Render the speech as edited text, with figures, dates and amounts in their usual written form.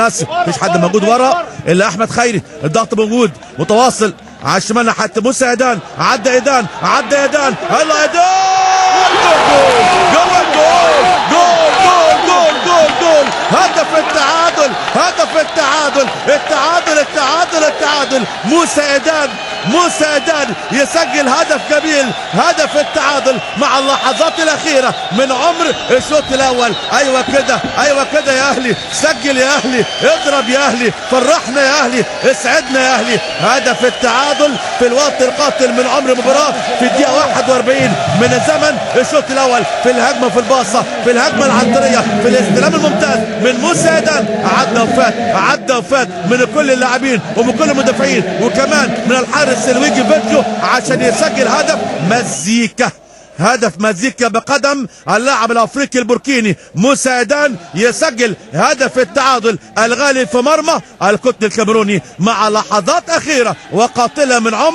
مفيش حد موجود ورا الا احمد خيري. الضغط موجود متواصل على الشمال ناحية موسى ايدان. عدى ايدان، عدى ايدان، يلا ايدان، جول جول جول جول جول جول جول، هدف التعادل، هدف التعادل، التعادل التعادل التعادل. موسى ايدان، موسى ايدان يسجل هدف جميل، هدف التعادل مع اللحظات الاخيرة من عمر الشوط الاول. ايوه كده، ايوه كده يا اهلي، سجل يا اهلي، اضرب يا اهلي، فرحنا يا اهلي، اسعدنا يا اهلي. هدف التعادل في الوقت القاتل من عمر المباراة في الدقيقة 41 من الزمن الشوط الاول. في الهجمة، في الباصه، في الهجمة العنتريه، في الاستلام الممتاز من موسى ايدان، عدى وفات، عدى وفات من كل اللاعبين ومن كل المدافعين وكمان من الحارس لويجي فيرجيو عشان يسجل هدف مزيكا، هدف مزيكا بقدم اللاعب الافريقي البوركيني موسى ايدان، يسجل هدف التعادل الغالي في مرمى القطن الكاميروني مع لحظات اخيرة وقاتله من عمر.